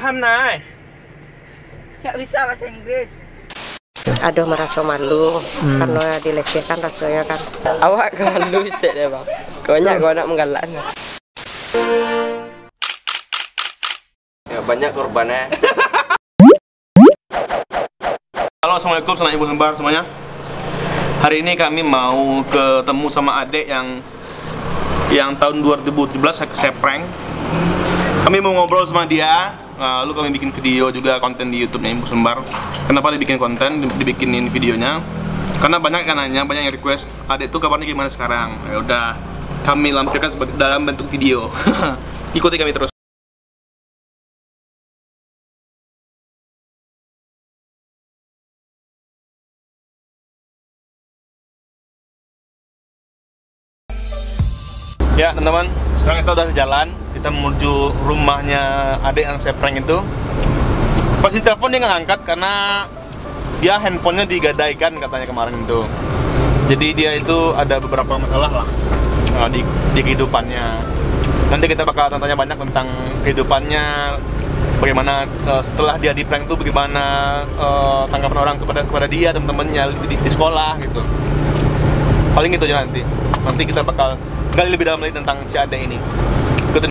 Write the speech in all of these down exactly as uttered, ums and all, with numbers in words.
Nai. Nggak bisa bahasa Inggris. Aduh, maraso malu karena dilecehkan rasanya kan. Awak ka malu, Ustaz, deh, Bang. Banyak kau nak menggalak. Ya, banyak korbannya. Halo, assalamualaikum, sanak ibu sembar semuanya. Hari ini kami mau ketemu sama adek yang, yang tahun dua ribu tujuh belas saya, saya prank. Kami mau ngobrol sama dia. Ah, lalu kami bikin video juga, konten di YouTube-nya Ibu Sembar. Kenapa dibikin konten, di- dibikinin videonya? Karena banyak yang nanya, banyak yang request, "Adek tuh kabarnya gimana sekarang?" Ya udah, kami lampirkan sebagai, dalam bentuk video. Ikuti kami terus. Ya, teman-teman, sekarang kita udah jalan, kita menuju rumahnya adek yang saya prank itu. Pas ditelepon, dia nggak angkat karena dia handphonenya digadaikan katanya kemarin itu. Jadi dia itu ada beberapa masalah lah, eh, di, di kehidupannya. Nanti kita bakal tanya-tanya banyak tentang kehidupannya, bagaimana, eh, setelah dia di prank tuh, bagaimana, eh, tanggapan orang kepada, kepada dia, teman-temannya di, di sekolah gitu. Paling gitu aja nanti. Nanti kita bakal gali lebih dalam lagi tentang si adek ini. Ikutin.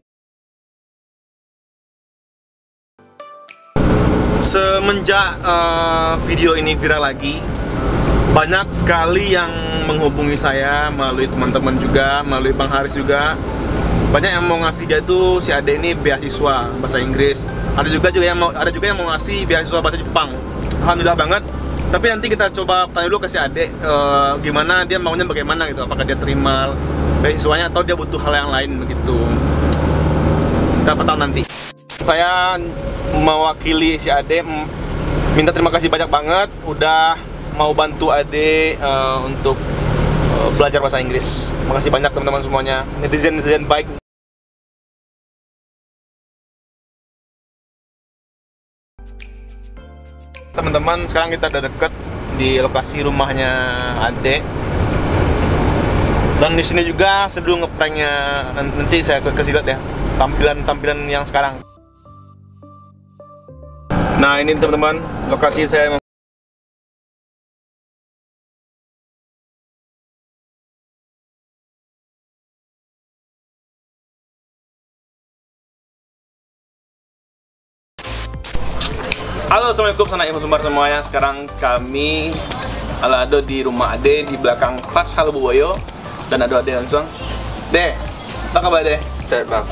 Semenjak, eh, video ini viral lagi, banyak sekali yang menghubungi saya melalui teman-teman juga, melalui Bang Haris juga. Banyak yang mau ngasih dia tuh, si adek ini, beasiswa bahasa Inggris. Ada juga, juga yang mau, ada juga yang mau ngasih beasiswa bahasa Jepang. Alhamdulillah banget. Tapi nanti kita coba tanya dulu ke si adek, eh, gimana dia maunya, bagaimana gitu. Apakah dia terima beasiswanya atau dia butuh hal yang lain begitu. Kita tahu nanti. Saya mewakili si adek, m- minta terima kasih banyak banget udah mau bantu adek, eh, untuk, eh, belajar bahasa Inggris. Makasih banyak, teman-teman semuanya, netizen-netizen baik. Teman-teman, sekarang kita udah deket di lokasi rumahnya adek. Dan di sini juga seduh ngepranknya, nan- nanti saya ke- kasih lihat ya, tampilan-tampilan yang sekarang. Nah, ini, teman-teman, lokasi saya. Halo, assalamualaikum, sanak Ibu Sembar semuanya. Sekarang kami ala ado di rumah adek, di belakang Pasar Buboyo, dan ado adek langsung. Dek, apa kabar, Dek? Sehat, Bang.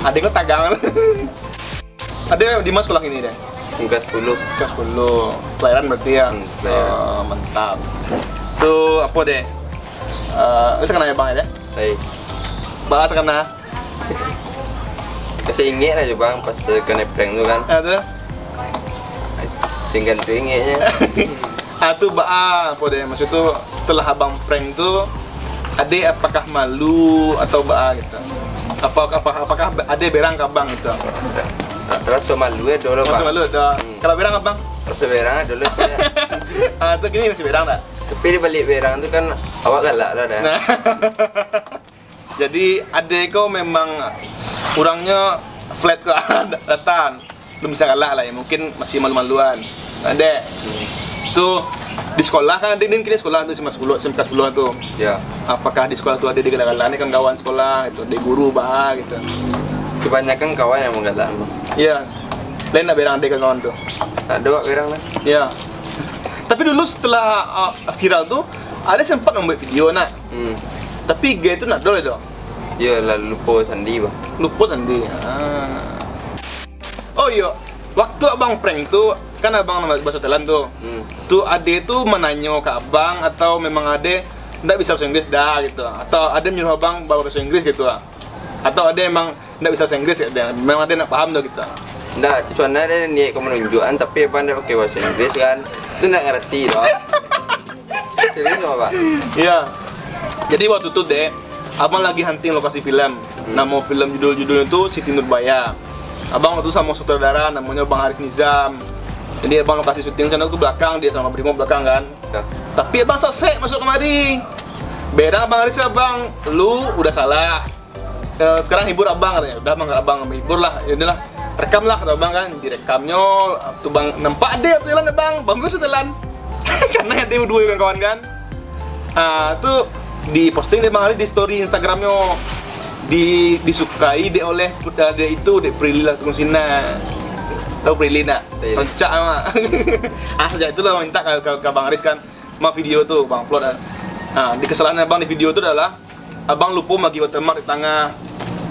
Adek kok tagang. Adek di mana sekolah ini, Dek? Kelas sepuluh. Kelas sepuluh. Pelayaran berarti ya? Hmm, pelayaran. Oh, mantap. Tu apa, Dek? Eh, lu kenal ya, Bang, ya, Dek? Hai. Bang, kenal? Masih ingat aja, Bang, pas kena prank tu kan. Ada? Singkan tu ingatnya. Ah, tu baa, apa deh? Maksud tu, setelah abang prank tu, adek apakah malu atau baa gitu? Apa, apa, apakah adek berang ka abang gitu? Rasa malu ya dulu, Bang. Rasa malu tu. Hmm. Kalau berang abang? Rasa berang dulu sih. Ah, tu kini masih berang tak? Tapi di balik berang tu kan awak galak lah dah. Nah. Jadi, adek ko memang orangnya flat ko, datar. Belum bisa galak lah ya, mungkin masih malu-maluan. Nah, dek. Tu di sekolah kan, adek ni kini sekolah tu S M A sepuluh, S M K sepuluh tu. Ya. Apakah di sekolah tu adek digalak-galak ni kan kawan sekolah gitu, adek guru baa gitu? Kebanyakan kawan yang menggalak, Bang. Iya. Lain nak berang adek kawan tu? Tak ada, Wak, berang lah. Ya. Tapi dulu setelah, uh, viral tu, adek sempat membuat video nak. Hmm. Tapi I G tu nak dol tu. Yo lah, lupo sandi, Bang. Lupo sandi. Ah. Oh iyo, waktu abang prank tu, kan abang bahasa Thailand tu. Hmm. Tu adek tu menanyo ke abang atau memang adek ndak bisa bahasa Inggris dah gitu. Atau adek menyuruh abang bahasa Inggris gitu ah. Atau adek emang ndak bisa bahasa Inggris, memang adek ndak paham tu gitu. Ndak, cuma ada niat ka menunjukkan, tapi abang ndak pakai bahasa Inggris kan. Tu ndak ngerti doh. Serius nggak, Pak? Iya. Jadi waktu tu, Dek, abang lagi hunting lokasi film. Hmm. Nama film judul-judulnya tu Siti Nurbaya. Abang waktu tu sama sutradara namanya Bang Haris Nizam. Jadi abang lokasi syuting sana tu belakang, dia sama Brimob belakang kan. Ya. Tapi abang sasek masuk kemari. Berang Bang Haris, abang, lu udah salah. Eh, sekarang hibur abang katanya. Udah, abang, abang hibur lah. Ya udahlah. Rekam lah, kata abang kan, direkamnyo tu bang, nampak deh tu jalan deh bang, bagus tu jalan. Karena yang duo kawan-kawan kan. Ah, tu diposting deh bang Aris di story Instagramnyo. Di, disukai dek oleh, eh, dek itu, dek Prilly Latuconsina. Tahu Prilly ndak? Tahu. Rancak amat. Ah, sejak itulah minta ka, ka, ka Bang Aris kan, ma video tu Bang upload kan. Ah, di kesalahan abang di video tu adalah abang lupo magi watermark di tangah.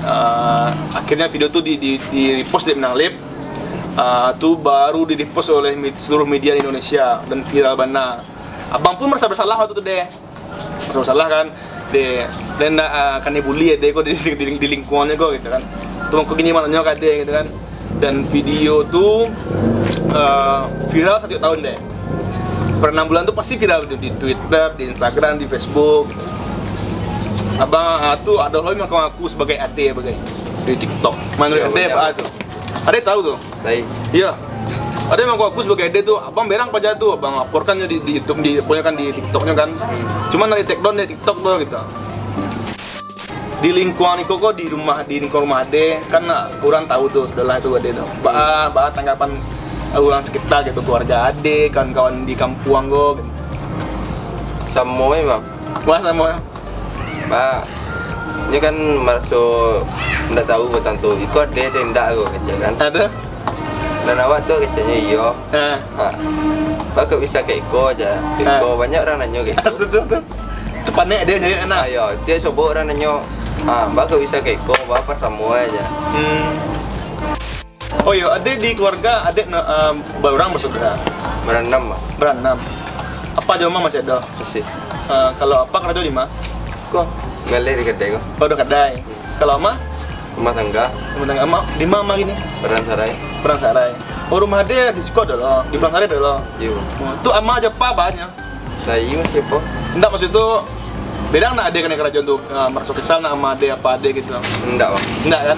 Ah, akhirnya video tu di, di, di repost dek Minang Lib. Ah, tu baru di repost oleh med-, seluruh media di Indonesia dan viral bana. Abang pun merasa bersalah waktu tu deh. Merasa bersalah kan. Deh, dan nak, ah, kan dibully ya deh kok di, di, di lingkungannya kok gitu kan. Tu kok gini mananyo ka deh gitu kan. Dan video tu, eh, viral satu tahun deh. Per enam bulan tu pasti viral di, di Twitter, di Instagram, di Facebook. Abang, ah, tu ado lo yang ngaku sebagai ade bagai di TikTok. Menurut Iyo, ade banyak. Apa tu? Ade tahu tu? Tahu. Iya. Ade yang ngaku sebagai ade tu, abang berang paja tu, abang laporkan di, di YouTube, di, pokoknya kan di TikToknya kan. Hmm. Cuman dari take down dari TikTok tu gitu. Di lingkungan iko ko, di rumah, di lingkungan rumah ade kan, urang tahu tu, sudah lah itu ade tu. Ba, ba tanggapan urang sekitar gitu, keluarga ade, kawan-kawan di kampuang ko gitu. Samo eh, Bang. Wah, samo. Ba, nyo kan maraso ndak tahu tantang tu. Iko ade tu indak ko kecek kan. Ado. Dan awak tu keceknyo iyo. Ha. Ha. Ba kok bisa kayak iko aja. Ha. Iko banyak urang nanyo kayak itu. Betul, betul. Tu panek dia nyari anak. Ayo, tiap sobok urang nanyo, "Ah, ba kok bisa kayak iko, ba apo samo aja." Hmm. Oh iyo, ade di keluarga, ade na-, ah, berapa urang bersaudara? Beranam, Pak. Beranam. Apa aja mama masih ada? Masih. Ah, kalau apa kerja di mana? Ko. Ngalih di kedai ko. Oh, di kedai. Kalau ama? Rumah tangga. Rumah tangga. Ama, di mana ama gini? Peran Sarai. Peran Sarai. Oh, rumah dia di siko dulu, di Peran Sarai dulu. Iyo. Oh, tu ama aja apa banyak? Lah, iyo, siapa? Ndak, maksud tu, beda ndak ade kanai karajo tu, ah, maraso kesal ndak ama ade, apa ade gitu? Ndak, Bang. Ndak, kan?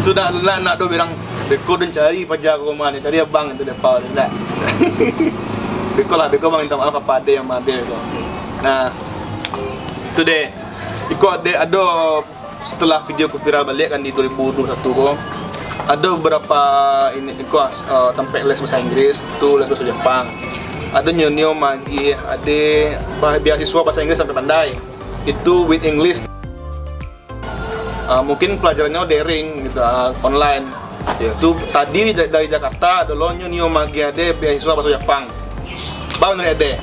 Tu ndak, ndak, ndak do bilang, "Beko den cari paja ka rumah ni, cari abang," itu depa, ndak. Beko lah, beko minta maaf apa ade yang ama ade gitu. Nah, itu deh. Iko ade, ado Setelah video ko viral baliak kan di dua ribu dua puluh satu ko, ado beberapa ini ko, eh, tampek les bahasa Inggris, tu les bahasa Jepang. Ado nio-nio magiah, ade bah-, beasiswa bahasa Inggris sampai pandai. Itu with English. Ah, mungkin pelajarannyo daring gitu, ah, online. Iya. Tu tadi da-, dari Jakarta, ado lo nio-nio magiah ade beasiswa bahasa Jepang. Bang, menurut ade?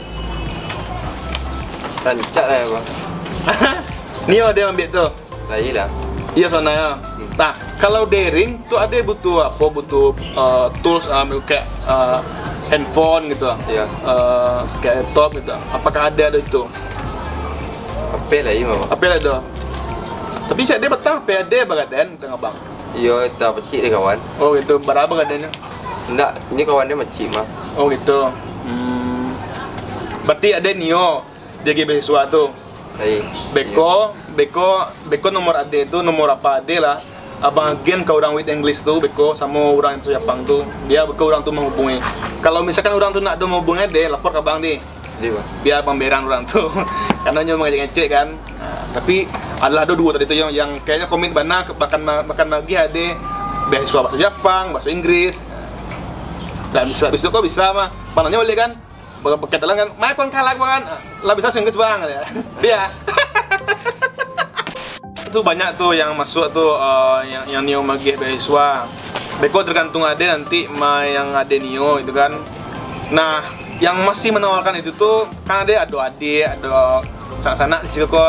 Rancak lah ya, Bang. Nio ade ambiak tu. Lah, iyolah. Iyo, sabananyo. Hmm. Nah, kalau daring tu ade butuh apo? Butuh, eh, tools, eh, kayak, eh, handphone gitu. Iya. Eh, kayak laptop gitu. Apakah ade, ado itu? Ape lah, iyo, Bang. Ape lah itu? Tapi cak ade patang, ape ade bagadan tangah bang? Iyo, tapacik dek kawan. Oh, gitu. Bara bagadannyo? Ndak, ini kawan dia macik mah. Oh, gitu. Hmm. Berarti ade nio dia agi beasiswa tu. Hai. Beko, iyo. Beko, beko nomor ade tu, nomor apa ade lah. Abang agian ka urang with English tu, beko samo urang yang Japang tu. Bia beko urang tu menghubungi. Kalau misalkan urang tu ndak ado menghubungi ade, lapor ka abang di. Jadi, Bang. Bia abang berang urang tu. Karena nyo mengecek-ngecek kan. Nah, tapi adalah ado duo tadi tu yang, yang kayaknya komit bana, bahkan ma-, bahkan magiah ade beasiswa bahasa Japang, bahasa Inggris. Dan bisa, bisa kok bisa mah. Pananya balik kan? Pakai Thailand kan, "Mai kuang kalak, Bang." "Lah bisa Inggris, Bang," ya. Iya. Tu banyak tu yang masuk tu, eh, yang, yang nio magiah beasiswa. Beko tergantung ade nanti ma yang ade nio itu kan. Nah, yang masih menawarkan itu tu kan ade, ado adik, ado sanak-sanak di situ ko,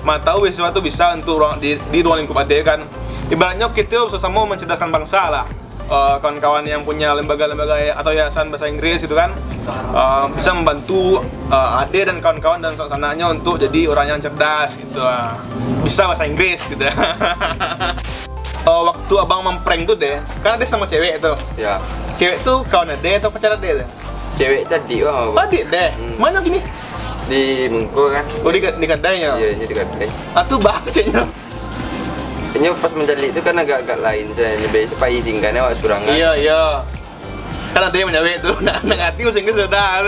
ma tahu beasiswa tu bisa untuk ruang, di, di ruang lingkup ade kan. Ibaratnya kita sama-sama mencerdaskan bangsa lah. Eh, kawan-kawan yang punya lembaga-lembaga atau yayasan bahasa Inggris gitu kan, eh, bisa membantu, eh, ade dan kawan-kawan dan sanak-sanaknya untuk jadi orang yang cerdas gitu, ah. Bisa bahasa Inggris gitu. Eh, waktu abang memprank tu deh, kan ade samo cewek tu. Ya. Cewek tu kawan ade atau pacar ade tu? Cewek tadi, Bang, apa? Tadi deh. Hmm. Mana gini? Di Mungko kan. Oh, di, di kedai ya? Iya, ini di kedai. Ah, tu bah ceweknya. Inyo pas mancaliak tu kan agak-agak lain, misalnyo biaso pai tingganyo awak surang kan. Iya, iya. Kan ado yang mancaliak tu, nak, nak ngati musim ke sudah.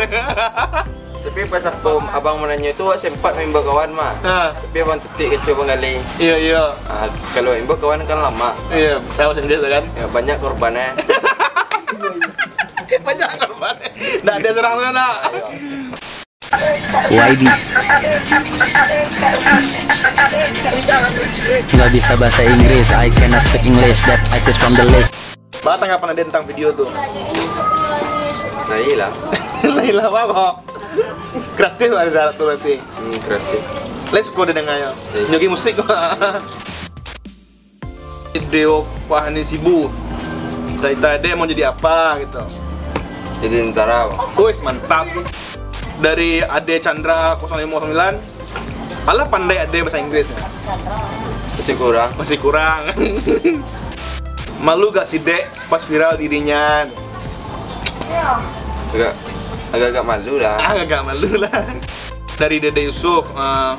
Tapi pas aku, abang mananyo tu, awak sempat maimbau kawan mah. Ha. Tapi abang tutuik kaco abang gali. Iyo, iyo. Ah, kalau imbau kawan kan lamak. Iyo, bisa bahasa Inggris kan? Ya, banyak korban, eh. Banyak korban. Ndak ada surang tu, nak. Ayo. Y B. Nggak bisa bahasa Inggris, I cannot speak English, that ice is from the lake. Baa tanggapan ade tentang video tu? Nah, iyalah. Lah, iyalah apa? Kreatif ada syarat tu berarti. Hmm, kreatif. Let's go dengar ya. Iya. Nyogi musik. Video Fahani Sibu. Cerita ade mau jadi apa gitu. Jadi tentara, bang. Wes, mantap. Dari Ade Chandra kosong lima kosong sembilan. Alah, pandai ade bahasa Inggris ya. Masih kurang. Masih kurang. Malu gak si Dek pas viral dirinya? Agak, agak-agak malu lah. Ah, agak malu lah. Dari Dede Yusuf, eh,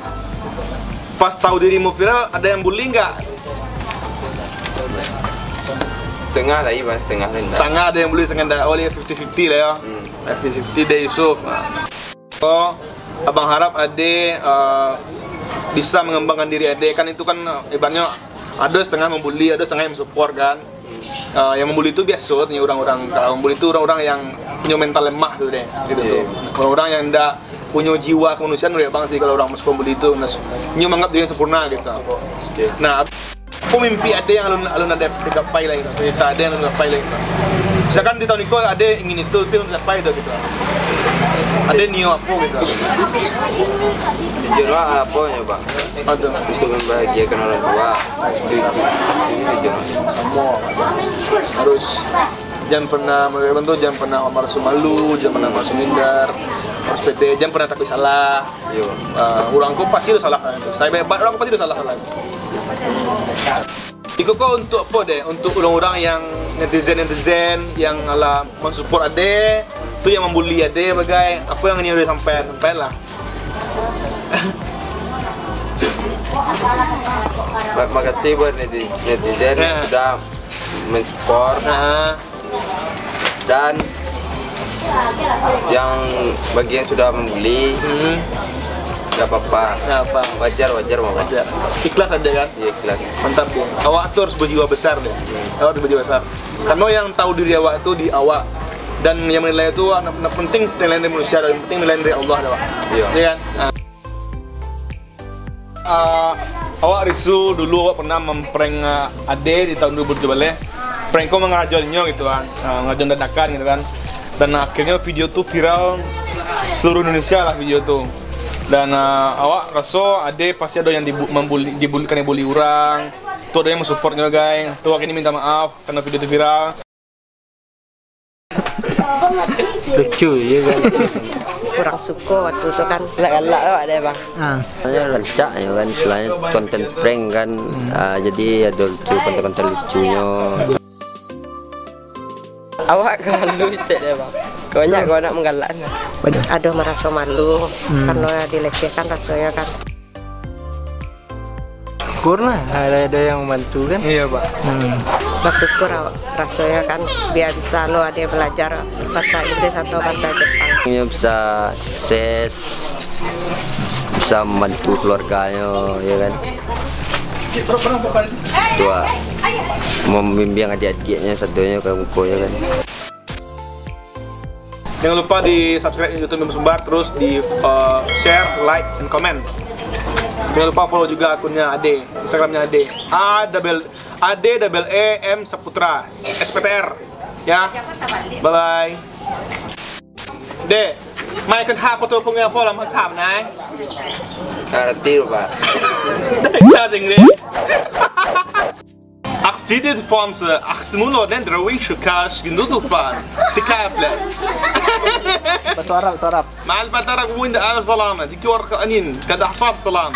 pas tahu dirimu viral, ada yang bully nggak? Setengah lah, iba, setengah lah, ndak. Setengah ada yang bully, setengah ndak. Oh, ya fifty fifty lah ya. Hmm. Fifty fifty, Dede Yusuf. Nah. Oh, abang harap ade, eh, bisa mengembangkan diri ade, kan itu kan, eh, ibaratnya ada setengah membuli, ada setengah yang support kan. Eh, yang membuli itu biasa nih orang-orang, kalau membuli itu orang-orang yang punya mental lemah tu deh, gitu Iya. Tuh. Orang-orang yang ndak punya jiwa kemanusiaan, menurut abang sih, kalau orang suka membuli itu, nas- nyo menganggap diri yang sempurna gitu. Oke. Nah, aku mimpi ade yang alun alun ade digapai lah gitu. Cerita ade yang alun gapai lah gitu. Misalkan di tahun iko ade ingin itu, tapi alun gapai itu gitu. Ade nio apa gitu. Tujuan awak apa nyo, bang? Aduh. Untuk membahagiakan orang tua. Itu, itu, itu tujuan awak. Harus jangan pernah, menurut abang tuh jangan pernah merasa malu, jangan pernah merasa minder, harus pede, jangan pernah takut salah. Yo. Ah, urang ko pasti ado salah kan itu. Sahebat-hebat urang ko pasti ado salah kan. Iko ko untuk apa deh? Untuk urang-urang yang netizen-netizen yang alah mensupport ade, tu yang membuli ade bagai, apa yang inyo boleh sampaikan, sampaikan lah. Ma- Makasih buat neti- netizen yang Ya. Sudah mensupport. Nah, Dan yang bagi yang sudah membuli, hmm, nggak apa-apa. Nggak apa. Wajar, wajar, mama. Wajar. Ikhlas aja kan? Iya, ikhlas. Mantap deh. Awak tuh harus berjiwa besar deh. Awak harus berjiwa besar. Karena yang tahu diri awak tuh di awak. Dan yang menilai itu anak, anak penting penilaian dari manusia, yang penting penilaian dari Allah dah, Pak. Iya. Iya kan? Nah. Ah, awak risu dulu awak pernah memprank, ah, ade di tahun dua ribu tujuh belas. Prank ko mangarajoannyo gitu kan. Ah, ngarajoan dadakan gitu kan. Dan akhirnya video tu viral seluruh Indonesia lah video tu. Dan, ah, awak raso ade pasti ada yang dibu- membuli, dibuli, kena bully orang. Tu ada yang mensupport nyo, guys. Tu awak ini minta maaf karena video tu viral. Lucu je kan. Kurang suko waktu tu kan. Galak-galak lah awak deh, Bang. Sebenarnya rancak ya kan, istilahnya konten prank kan. Ah, jadi ada lucu, konten-konten lucunya. Awak ka malu cek deh, Bang. Banyak kau nak menggalak. Aduh, merasa malu karena dilecehkan rasanya kan. Syukur lah ada, ada yang membantu kan. Iya, Pak. Hmm. Bersyukur awak rasanya kan, biar bisa lo ada belajar bahasa Inggris atau bahasa Jepang. Dia bisa sukses, bisa membantu keluarganya, ya kan. Tua membimbing adik-adiknya satunya ke bukunya kan. Jangan lupa di subscribe YouTube Bima Sumbar, terus di uh, share, like, and comment. Jangan lupa follow juga akunnya Ade, Instagramnya Ade. A double A D double E M Saputra S P T R. Ya. Bye bye. Dek, mai kan hak foto pengen apa lah, mai kan, nai. Arti tu, Pak. Chat Inggris. Aksidit form se, aksimulo dan drawing shukash gindudu fan. Tikas le. Bahasa Arab, bahasa Arab. Mal batarak wind al salama, dikiwar ka anin, kada hafal salam.